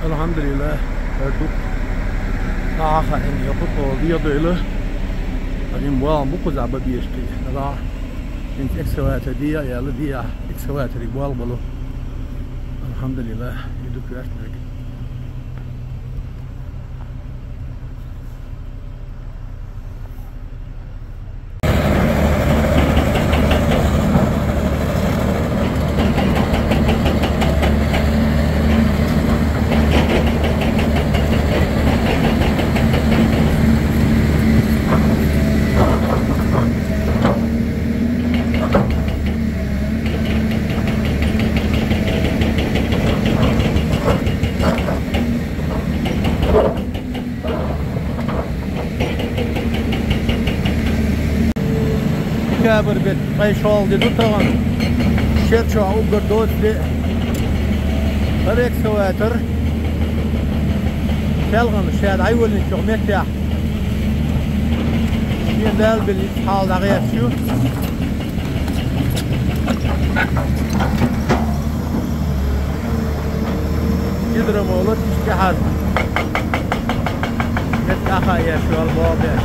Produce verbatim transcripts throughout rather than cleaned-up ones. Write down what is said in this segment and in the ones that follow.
Алхьамдулиллахь, хӀара ду. Нагахь а ин йокху кхо дӀадойла. Ин бохам бу кхузахь бан безаш кхин. Нагахь ин экскаватор де а, аьлла де а, экскаваторе болх бу. Алхьамдулиллахь, и ду коьртаниг. Декабрь бетта ткъе шолгӀа де ду тахана. Шера чохь уггар доцу де. ХӀара экскаватор Селхана ша дӀайолийначу меттехь шен Дала бина хьала дӀагӀерташ ю. Гидромолот иштта тӀаьхьара. Метта ахьа еш йолу боху беш.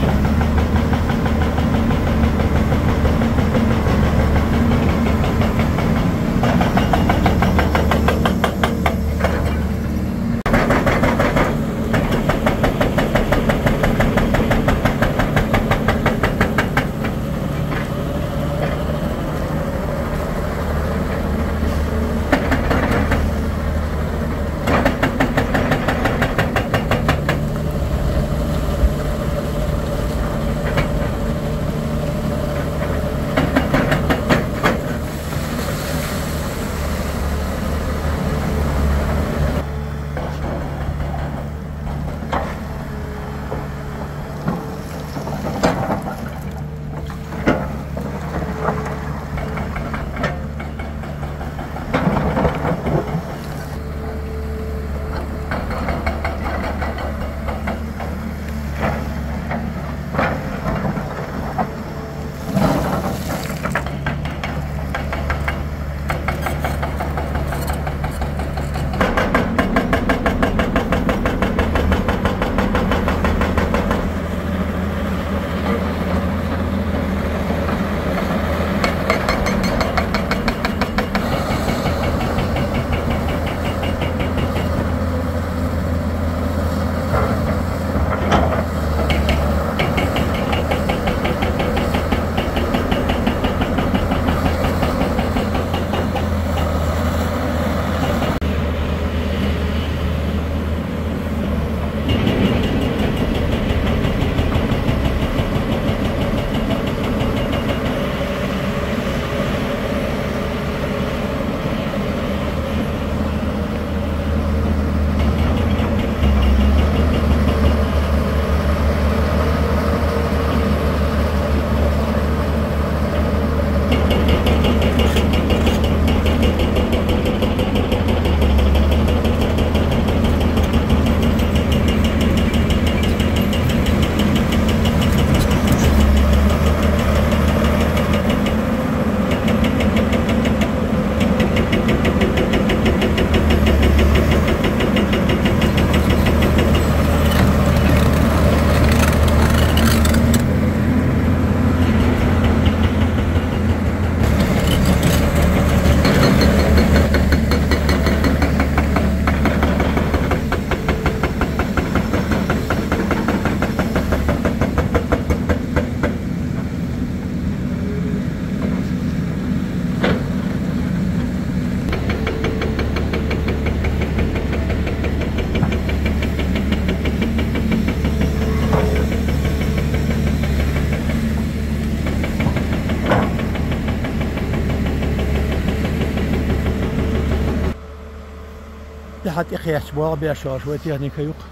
ТӀаьхьа тӀекхаьчча боху беш йолуш вай техника юкъа.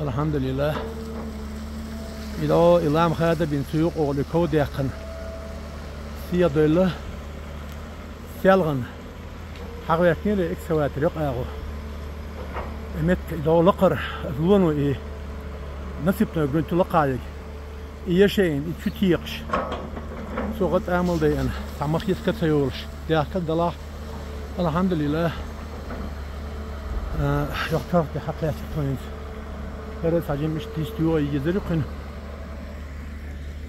Алхьамдулиллахь. И дӀо и лам хада бина цу юкъа олу ков даьккхина. Сехьа дойлла Селхана. ХьагӀветтинера экскаватор йокъа агӀо. И метта и дӀо лакхара, аса лоно и насыпной грунт лакхахьа яга. И яшайна, и чу текхаш. Цо гӀа тӀамал дайана, цхьа мах йиска ца йолуш, даьхкина далахь. Алхьамдулиллахь. А, йоккхагӀа хьакхаьчча тхоьца. ХӀара цхьа жимма иштта йистуьйгӀа йизар ю кхуьнан.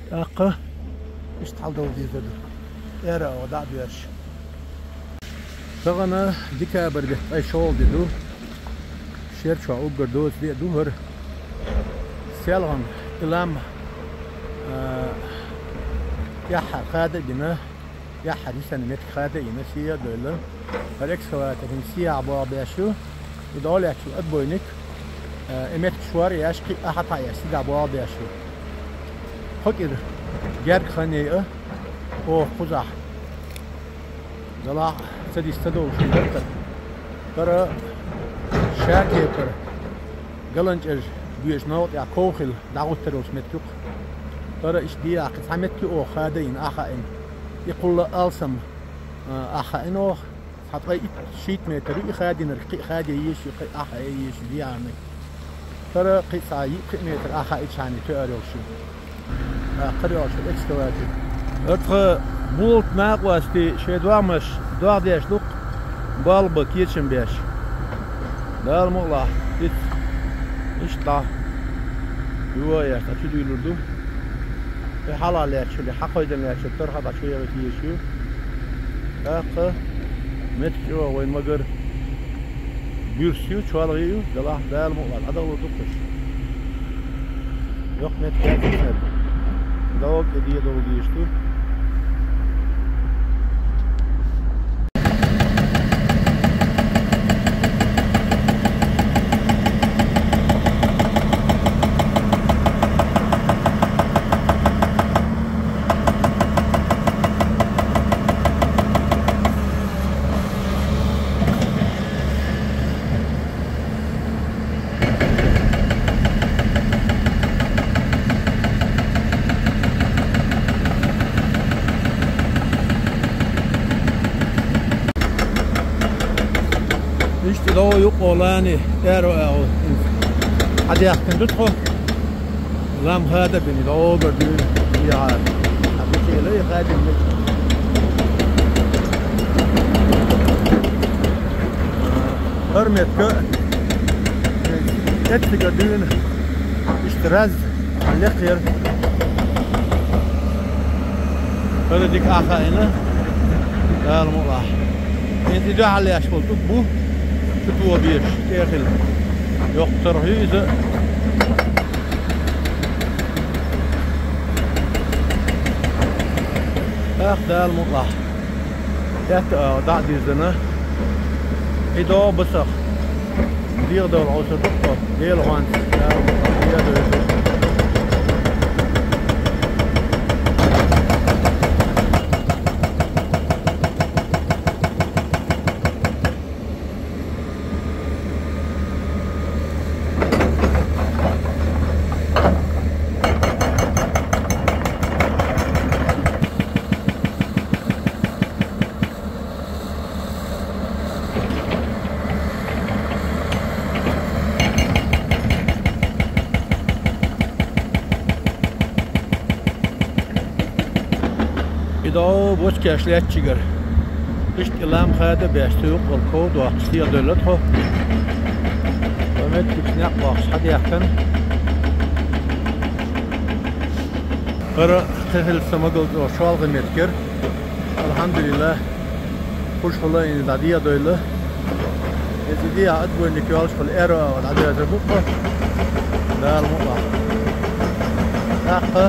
ТӀаккха иштта хьалдовла дезар ду. Эра оха дӀа а доьрзуш. Тахана декабрь бетта ткъе шолгӀа де ду. Шера чохь уггар доцу де а ду хӀара. СелхӀан и лам, а, тӀаьххьара хада а бина, тӀаьххьара йисина меттиг хада а йина, сий а довла. ХӀара экскаватор хӀинца сиха болх беш ю. И дӀа лаьтташ ю отбойник, э, и меттиг шор а еш, кхин а хьатӀа а еш, сиха болх беш ю. Кхо кӀира герга хан яйа оха кхузахь. Делахь ца дисса ца долуш хӀума дара. ХӀара ша кепара галанчӀераш боьдучу новкъа тӀехь ков хилла дӀагӀуттур йолчу меттиг ю-кх. ХӀара иштта дехьа кхин цхьа меттиг ю оха хада а йина, ахь хаийна. И кхулла алсам, а, ахь хаийна оха. Цхьа ткъе итт-шийтта метр ю и хадийнарг, кхин а хада ян езаш ю, кхин а ахь хаийта езаш ю дехьарниг. ХӀара кхин а цхьа йиъ-пхиъ метр ахь хаийча хьаний тоьар йолуш ю. ТӀаккха хӀара йолуш ю экскаватор. ХӀара тхан болатан накъостий шайн догӀмаш догӀдеш ду-кх, болх бан кечам беш. Дала мукъалахь, иштта. Иштта дӀа. Йо, еш, дӀа чу дуьйлур ду. И хьалха лаьтташ хуьлу, хьакхойдан лаьтташ хуьлу, торхьа дӀа чу яхийта езаш ю. ТӀаккха меттиг чӀогӀа вайн магар буьрса ю, чолхе ю, делахь Дала мукъалахь дӀадала ду-кх уьш. Йоккха меттиг яц и снаряд. ДӀа тӀе дӀадовла дезаш ду. Иштта дӀо юкъа лани, аьрру агӀо. Хьадаьхкина ду тхо. Лам хада бина, дӀогара дуьйна. Яхьа. Хьан бицийла и хадина мича. ХӀара меттиг а, эццигара дуьйна. Иштта раз. Лекхера. ХӀара дика ахь хаийна. Дала мукъалахь. ХӀинца и дуьхьал лаьтташ болу тӀулг бу. Чу тоха безаш, тӀе а хилла. Йоккха торхьа ю иза. Ах, Дала мукъалахь. Этта а дӀа а дирзина, и догӀу басах. ДегӀа довла Ӏовсар ду-кх тхо, Делан гӀоьнца. И дӀо бочкеш леттачигара. Иштта и лам хада а беш, цу юккъал ков доккхуш, сиха девлла тхо. Ткъа меттигаш некъ боккхуш хьадаьхкина. ХӀара кхин хилла сан магалчӀо чолхе меттиг яра. Алхьамдулиллах. Кхуш хӀума а йина дӀадехьа дойла. Иза дехьа отбойник йолуш хӀума эро а дӀадоьзар бу-кх. Дала мукъалахь. ТӀаккха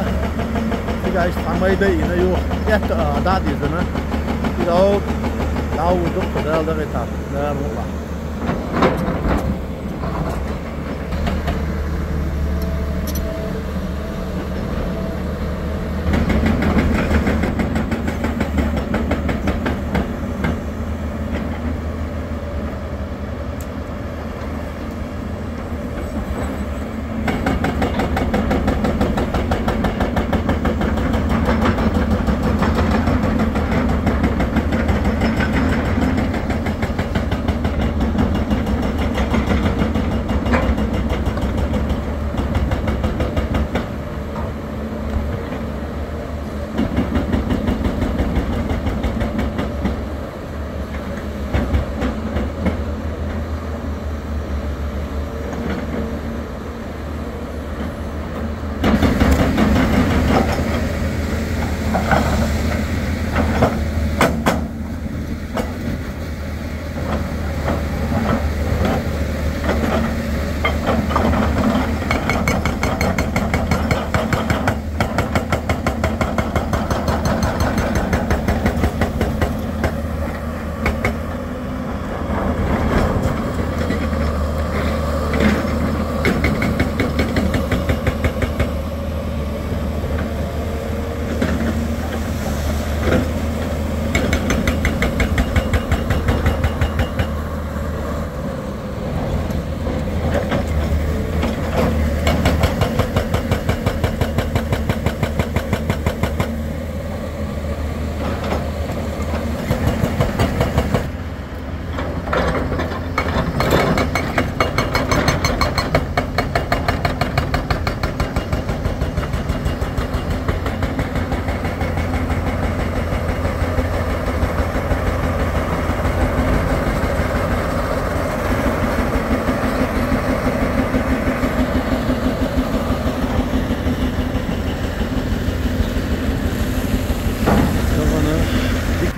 цигахь иштта цхьа майда а йина, юха этта а дӀа а дирзина. Иза хьо дӀа а ву ду-кх, Дала дагӀийтахь. Дала мукъалахь.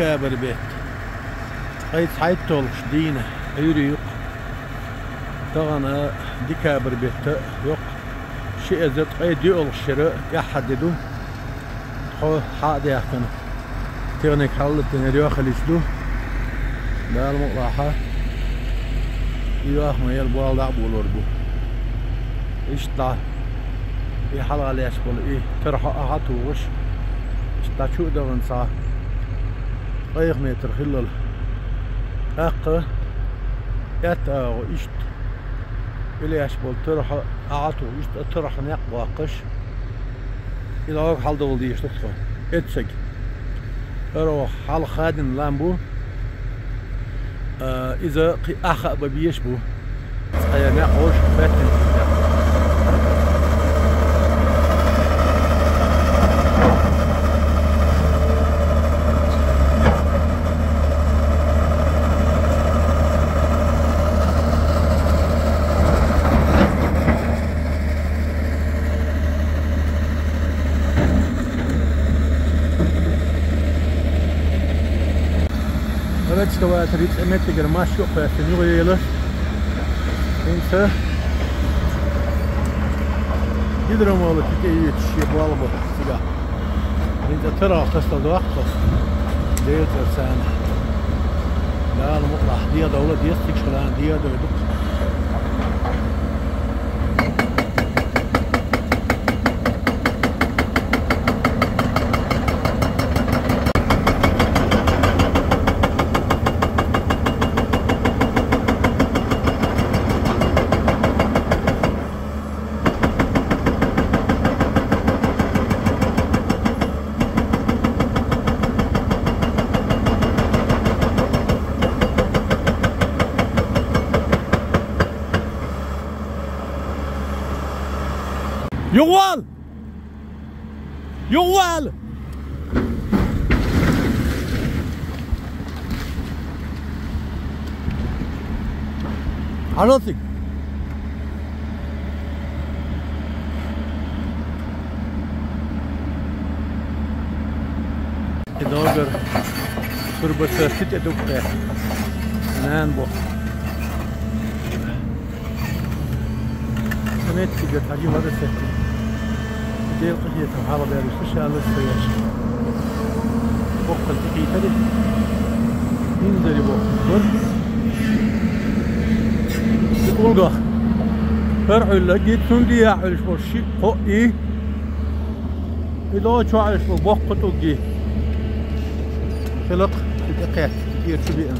Декабрь бетта. Ткъе цхьайтталгӀачу дийнахь Ӏуьйре ю-кх. Тахана декабрь бетта йоккха ши эзар ткъе доьалгӀа шера тӀаьххьара де ду. Тхо хьа а даьхкина, техника хьаллатдина, йоьхаллица ду. Дала мукъалахь, и йоах ма яра, болх дӀа а болор бу. Иштта и хьалха лаьтташ болу и тархьа а хьа а тухуш, иштта чу а дахана цхьа ткъайх метр хиллал. ТӀаккха аьтта агӀо иштта и лаьтташ болу тархьа а хьа а тухуш, иштта тархьа некъ боккхуш, и дӀога хьаладовла дезаш ду тхо. Эцциг. ХӀара оха хьалха хадийна лам бу. А, иза кхин ахь хаа бан безаш бу. Цхьа я некъ вовшах хӀоьттина. Экскаватор цӀе меттигара машина юкъа кхоьссина юхаелира. ХӀинца гидромолотик тӀеоьцуш шен болх бо цигахь. ХӀинца тархьа тасадала доккху тхо. Делан цӀарца. Дала мукъалахь, дӀадовла деза, цига хиларна дӀадовла ду. Юхавала! Юхавала! Хьажал цига. И догар турба сатти тӀе ду-кх тхо. Нана бу. Сан меттига тхьажи вара сатти. Дел къахетам хьалабаьлла шу ша лаьцна еш. Боккхал тӀекхийтари. Инзаре боккхал бар. И тӀулгах. ХӀара Ӏуьллаг, цунна тӀехьа Ӏуьллуш болу шиъ, кхоъ, и. И догӀа чохь Ӏуьллуш болу боккха тӀулг. Хилакх, шу тӀекхетта, тӀера чу беана.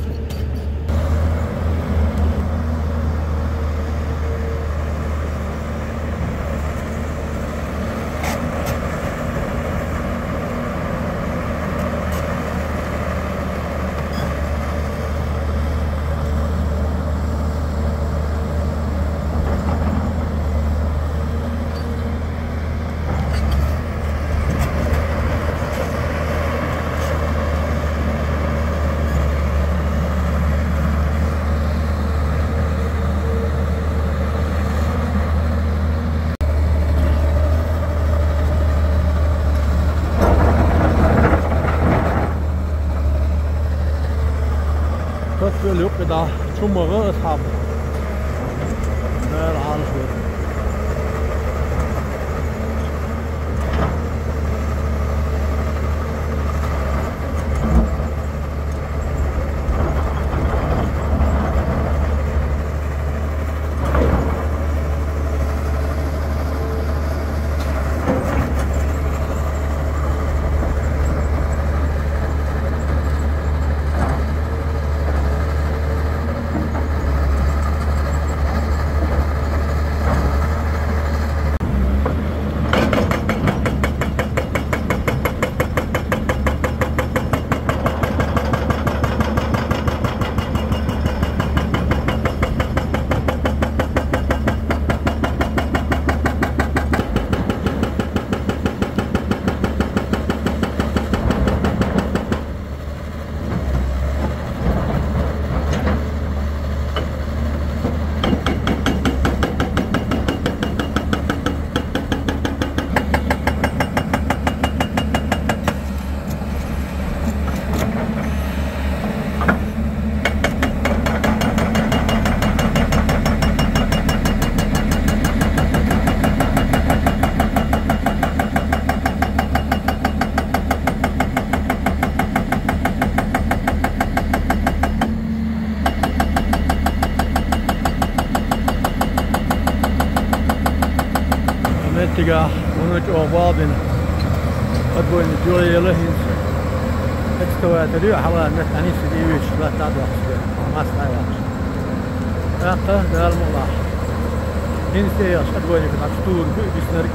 Тас велла юккъе дӀа чу ма гӀа асхьаб. Дала Ӏалашвойла. Тигахь вуно чӀогӀа болх бина. Отбойник йолаелла хӀинца. Экскаватор ю, хьала метта нисса дийвича, латта дӀадохкуш дерг. Масса дӀаяхаш. ТӀаккха Дала мукъалахь. ХӀинца тӀеяхаш отбойник дӀа стур бу биснарг.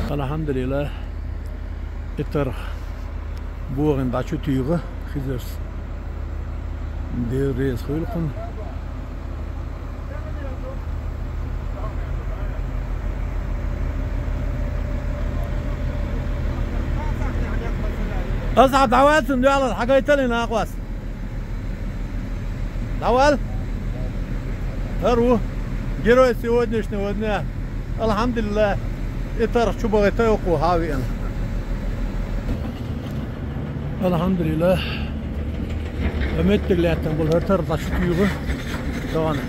Алхьамдулиллах, и тарх богӀина дӀа чу туьйху Хизарс. Дела реза хуьлда кхунна. Аса дӀаваьлла цунна доьлхуш, хьагайталий накъост? ДӀаваьлла? ХӀара ву герой сегодняшнего дня. Алхьамдулиллах, и тарх чу бахийта йоккхо хьавеана. Алхьамдулиллах. Ткъа меттиг лаьттина болу хӀара тарх дӀа чу туьйху. Тахана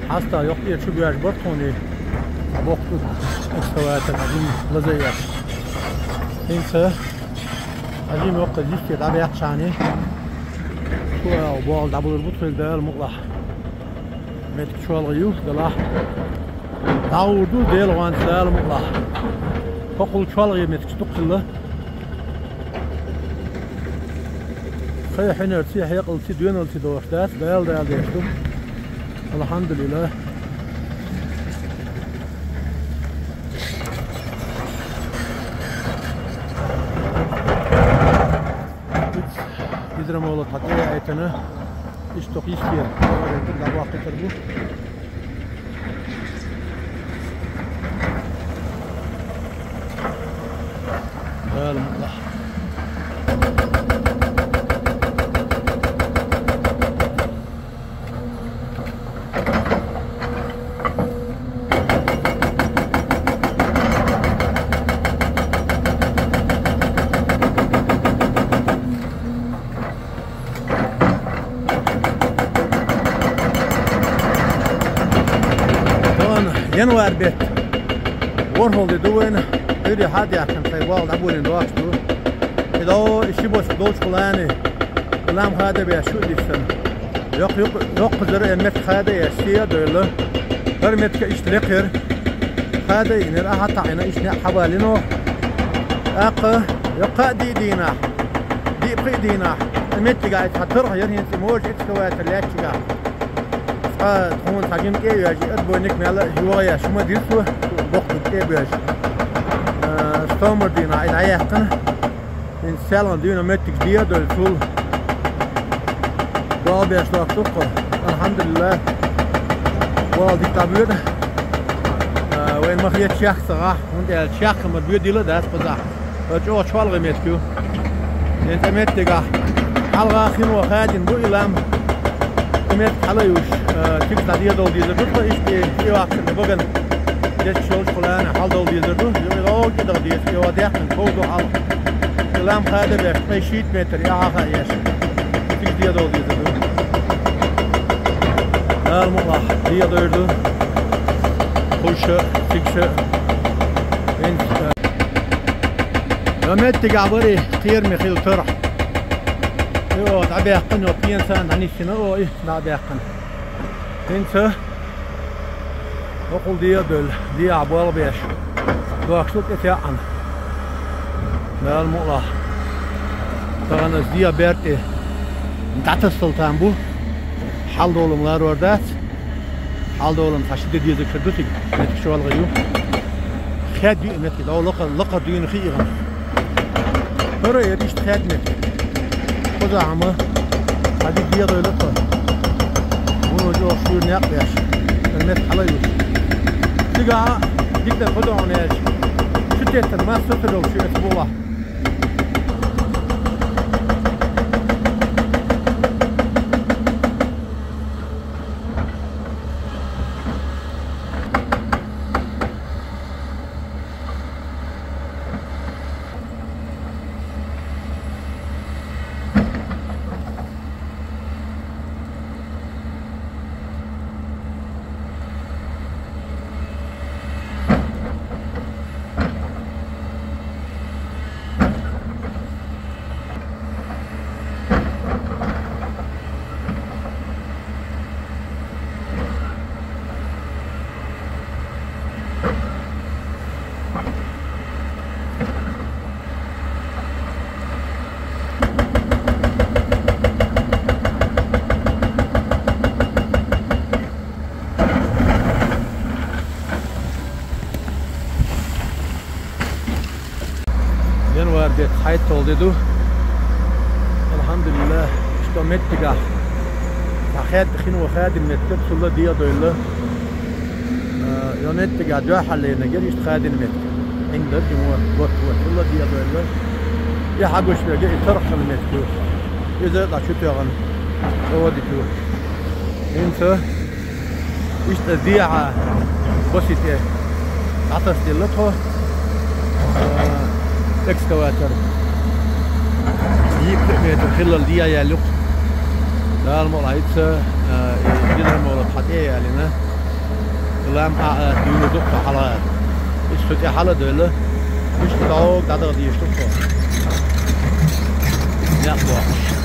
хьаста йоккха чу боьжна бара тхуна и боккха экскаватор, хьажим лаза еш. ХӀинца хьажим йоккха зисте дӀабаьккхачхьана, цу агӀор болх дӀабалур бу тхоьга Дала мукъалахь. Меттиг чолхе ю, делахь. ДӀагӀур ду Делан гӀоьнца Дала мукъалахь. ХӀокхул чолхе меттигаш дукха хилла. Кхин хьуьнарций, хьекъалций, доьналций долуш дац, Дала, Дала деш ду. Алхьамдулиллах. Гидромолот хьан тӀе а яйтина, иштта йистера, дӀабоккхуьйтур бу. Дала мукъалахь. Тахана январь бетта, ворхӀалгӀа де ду вайна, Ӏуьйре хьа а даьхкина, тхайн болх дӀаболийна дохуш ду. И дӀо, и ши босса долчу хӀаллане, и лам хада беш шу а дисина. Йоккха, йоккха, йоккхазара эн меттиг хада а еш, сий а девлла. ХӀара меттиг иштта лекхира. Хада а йинера, ахьа а таӀийна, иштта неӀ хьабалийна. ТӀаккха йоккха а диъ дийнахь, диъ-пхиъ дийнахь, и меттигахь и цхьа тарх яра хӀинца, и можа экскаватор лаьттачигахь. Цкъа тхуна цхьа жима тӀе а йоьжна, и отбойник мел а йогӀу еш, хӀума дира цо, боккха тӀе а боьжна. Э, стомар дийнахь и дӀаяьккхина. ХӀинца селхана дуьйна меттигаш де а девлла, цул болх беш дохуш ду-кх. Алхьамдулиллах, болх дика дӀабоьду. А, вайна ма хета чехка ца гӀахь, хӀунда аьлча чехка ма боьдийла а дац кхузахь. ХӀара чӀогӀа чолхе меттиг ю. ХӀинца меттигахь хьалха хино хадийна бу и лам. И меттиг хьала а юуш, а, цига дӀадедала дезар ду тхо, иштта и, и ваккхарна багана. Дешаш йолча хӀаман хьал довла дезар ду. Йо, йо, кӀида деза, йо, даьккхина, ков ду хьал. Йо, лам хада беш, ткъе шийтта метр, яхьа ха еш. Цига де довла дезар ду. Дала мукъалахь, де довла ду. Кхуза, цига. Эн, э, йо, меттигахь барий, кхераме хила тара. Йо, дӀабаьккхина, йо, пенсан дӀанисйина, йо, и, дӀабаьккхина. ХӀинца хӀокхул де а довла, дехьа болх беш, дохкаш ду тӀе таьӀӀана. Дала мукъалахь. Тахан ас дехьа берд тӀе дӀатасадала там бу. Хьал довла-м ларор дац. Хьал довла-м цхьа ши де дезарг хир ду цига. Меттигаш шоллагӀа ю. Хаьдда ю и меттиг, дӀо лакхара, лакхара дуьйна хи игӀан. ХӀара а ер иштта хаьдда меттиг. Кхузахь-м хьажа де довла тхо. Вуно чӀогӀа шуьйра некъ беш. Эр меттиг хьала а юш. Цига а дика дар кхузахь хьона яьлча, чу теттар масса ца долуш ю эца бу ваха. Январь бетта хьайтталгӀа де ду. Алхьамдулиллахь, иштта меттигахь цхьа хаьдда хино хадийна меттиг, цул а де а довла. Э, йо, меттигахь дуьххьарлерниг яра иштта хадийна меттиг. Ӏин дара и мо, вот, вот, цул а де а довла. И хьагуш верг и тарх хилла меттиг ю. Иза дӀа чу тоьхна, чӀогӀа дика ю. ХӀинца иштта дехьа баси тӀе дӀатасаделла тхо, а, экскаватор. Йиъ-пхиъ метр хиллал дехьа яьлла ю-кх. Дала мукъалахь, хӀинца, а, и гидромолот хьа тӀе а ялийна. Лам а, а, дуьйна ду-кх тхо хьала. Иштта цу тӀе хьала а девлла, иштта дӀо дӀадаха дезаш ду тхо. Некъ бохуш.